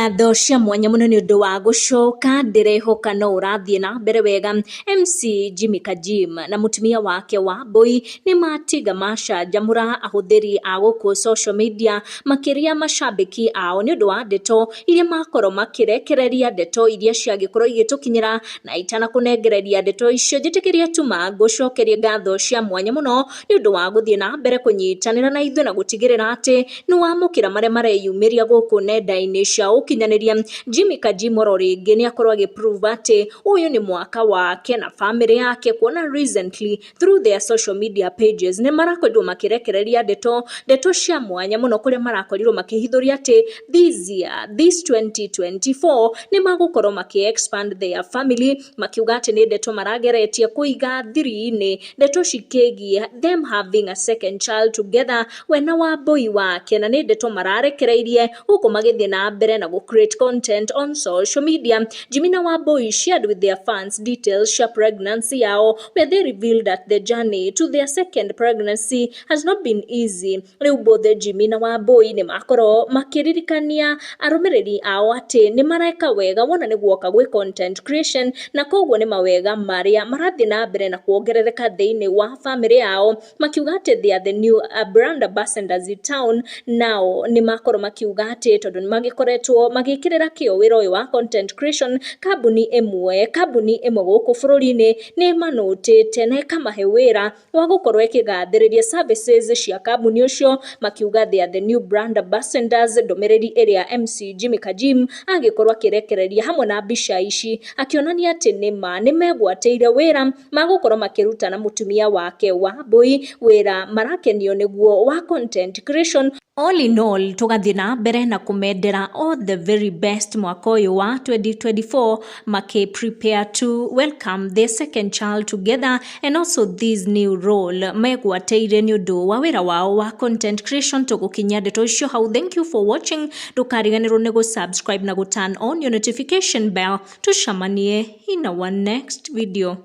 Ngatho cia mwanya muno ni undu wa gucoka. Ndirehoka no urathie na mbere wega. MC Jimmy Kajim na mutumia wake Wambui ni matiga macanjamura ahuthiri a guku social media, makiria macambiki ao, ni undu wa ndeto iria makorwo makirekereria, ndeto iria ciagikorwo igitukinyira. Na itanakunengereria ndeto icio, njitikiria tuma ngucokerie ngatho cia mwanya muno ni undu wa guthie na mbere kunyitanira na ithuĩ na gutigirira ati ni wamukira maria mareyumiria guku nenda-ini cia ukinyaniria. Jimmy Kajim oro ringi ni akorwo agiprove ati uyu ni mwaka wake na family yake, kuona recently through their social media pages ni marakorirwo makirekereria ndeto cia mwanya muno, kuria marakorirwo makihithuria ati this year, this 2024, ni magukorwo maki expand their family, makiuga ati ni ndeto marageretie kuiga thiri-ini, ndeto cikigie them having a second child together, we na Wambui wake, na ni ndeto mararekereirie huku magithie na mbere na gu create content on social media. Jimmy na Wambui shared with their fans details cia pregnancy yao, where they revealed that the journey to their second pregnancy has not been easy. Riu both Jimmy na Wambui ni makorwo makiririkania arumiriri ao ati ni mareka wega wona ni guoka gwi content creation, na koguo ni mawega maria marathie na mbere na kuongerereka thiini wa family yao, makiuga ati they are the new brand ambassadors in town. Nao ni makorwo makiuga ati tondu ni magikoretwo magikirira kio wira uyu wa content creation, kambuni ĩmwe gũkũ bũrũri-inĩ nĩ ĩmanũtĩte na ĩkamahe wĩra wa gũkorwo ĩkĩgathĩrĩria services cia kambuni ũcio, makiuga they are the new brand ambassadors. Ndũmĩrĩri ĩrĩa MC Jimmy Kajim agĩkorwo akĩrekereria hamwe na mbica ici, akĩonania atĩ nĩma nĩ megwatĩire wĩra magũkorwo makĩruta na mũtumia wake Wambui, wĩra marakenio nĩguo wa content creation. All in all, tũgathiĩ na mbere na kũmendera all the very best mwaka ũyũ wa 2024, maki prepare to welcome their second child together and also this new role megwatĩire nĩ ũndũ wa wĩra wao wa content creation. Tũgũkinyia ndeto icio hau. Thank you for watching. Ndũkariganĩrwo nĩ gũ-subscribe na gũ turn on your notification bell. Tucemanie in our next video.